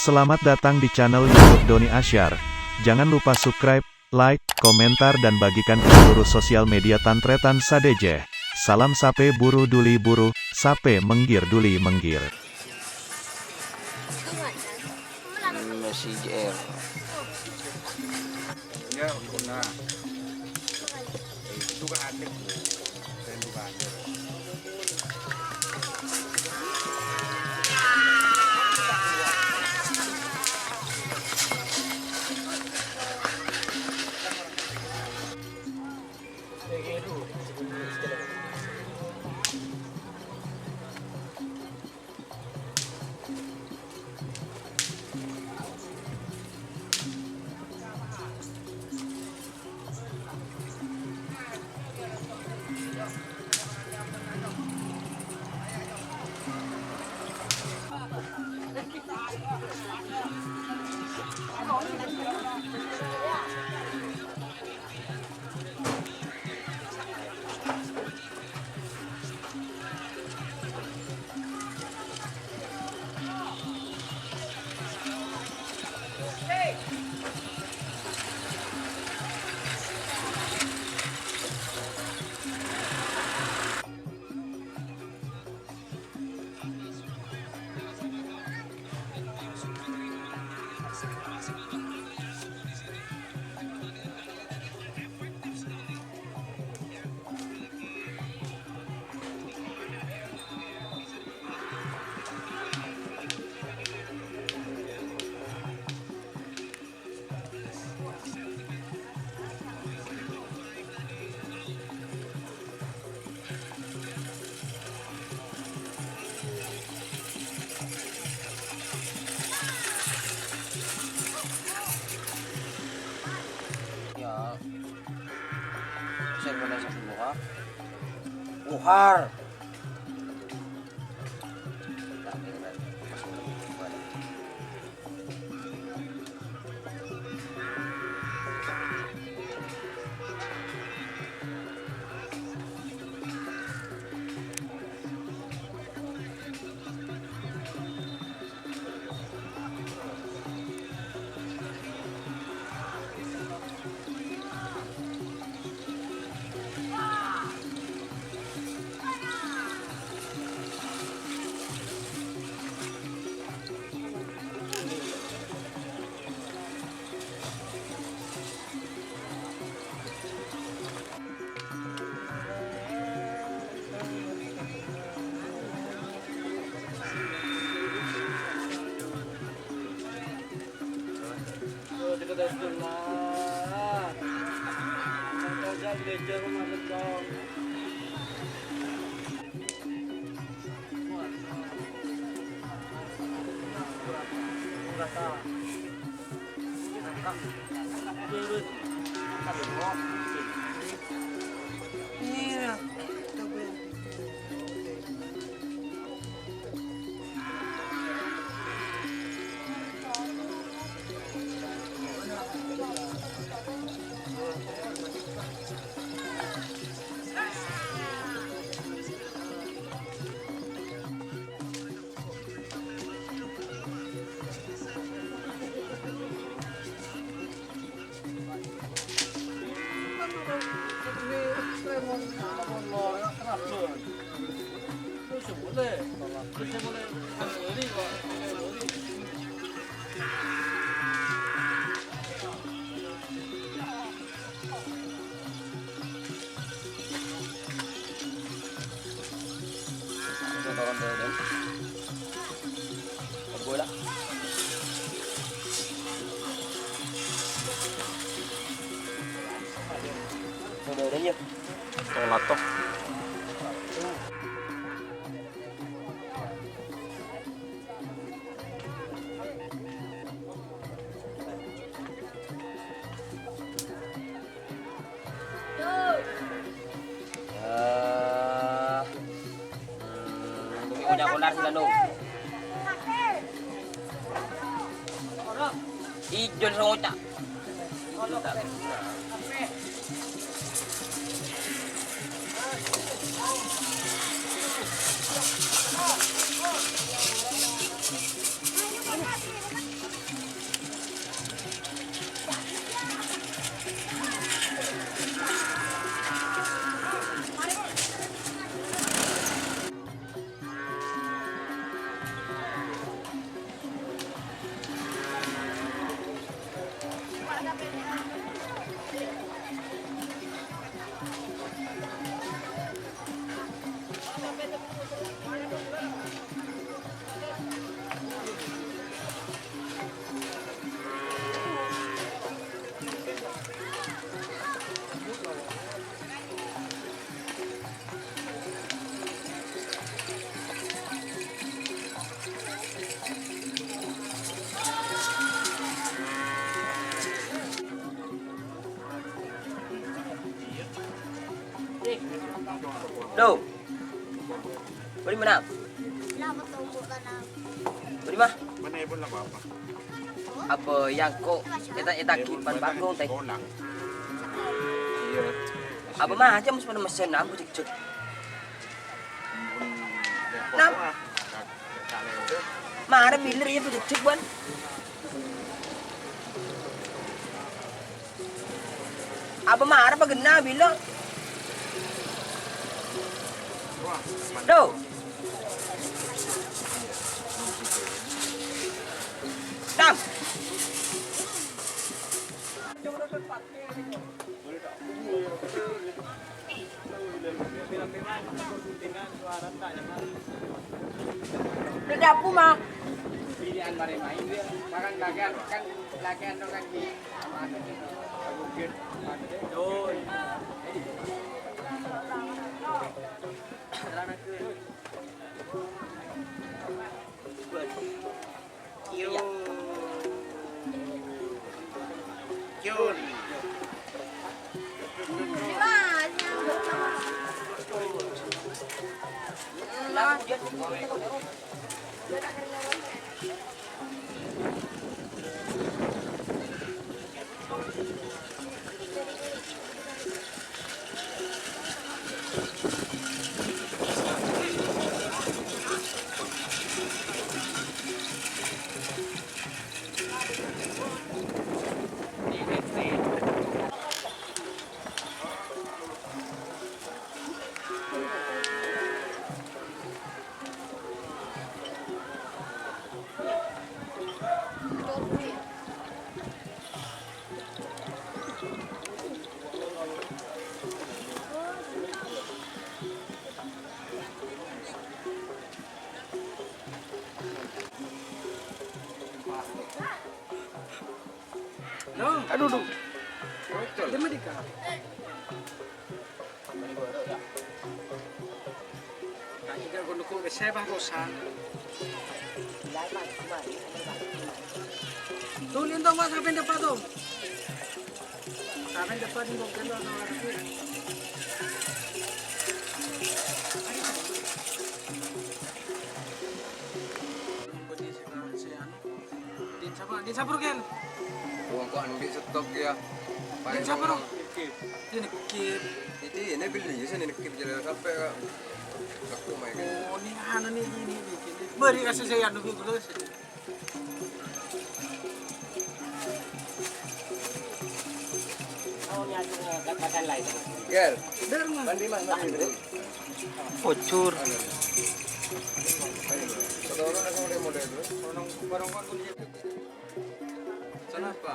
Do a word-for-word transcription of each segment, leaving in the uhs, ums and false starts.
Selamat datang di channel YouTube Doni Asyar. Jangan lupa subscribe, like, komentar, dan bagikan ke seluruh sosial media tan-tarètan sadhâjâ. Salam sapè buru duli buru, sapè mèngghir duli mèngghir. Messi J R. Ya, saya pernah satu buah. Buhar. Bola. Bola oranye. Tong lato. Eh, hmm, bumi punya konar sih, Lando. Ijon sama Ucak. Ijon tak kena. Loh. Bâdâ mennang? Bâdâ mah? Apa yang kok eta-, etagi pan bagong, teh? Apa mah aja mesti pada mesen, aku cek-cek. Nam. Mara miler ya, cek-cek, Wan. Apa mara apa genna, bilo? Tuh. Tam. Udah dapur, Mak. Pilihan mare main dia. Makan bagian kan latihan tuh kan di. Aduh, aduh. Dia mah dika. Tadi kan kono ku saya bah kosan. Tuh, lintong, Pak, sampai depan tuh. Sampai depan tuh, kan, orang. Din sapa? Din sapa, Ken? Wong kok andhi' stok ya. Din sapa, Ro? Din Kip. Iki ini beli ya, sini Kip jalan sampai ka. Aku main kan. Oh, ini anu nih, ini, ini, ini. Beri kasih saya anu, gitu. Ger. Mandi, Mas, mandi. Ocur. Kenapa?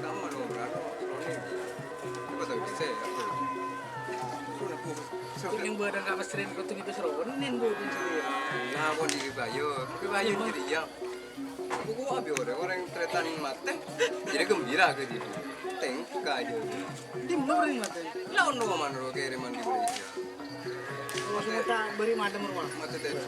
Kamu anu, anu, Roni. Apa tuh, bisa ya? Kuning badan gak mesrin, kutu itu seronin, Bu, di sini. Nah, kok di Bayu? Di Bayu jadi ya. Buku abi orang, orang tretan mate. Jadi gembira ke dia. Tengka aja. Di mana orang mate? Lah, ono mana lo kiriman di Malaysia? Maksudnya tak beri madem rumah. Mate terus.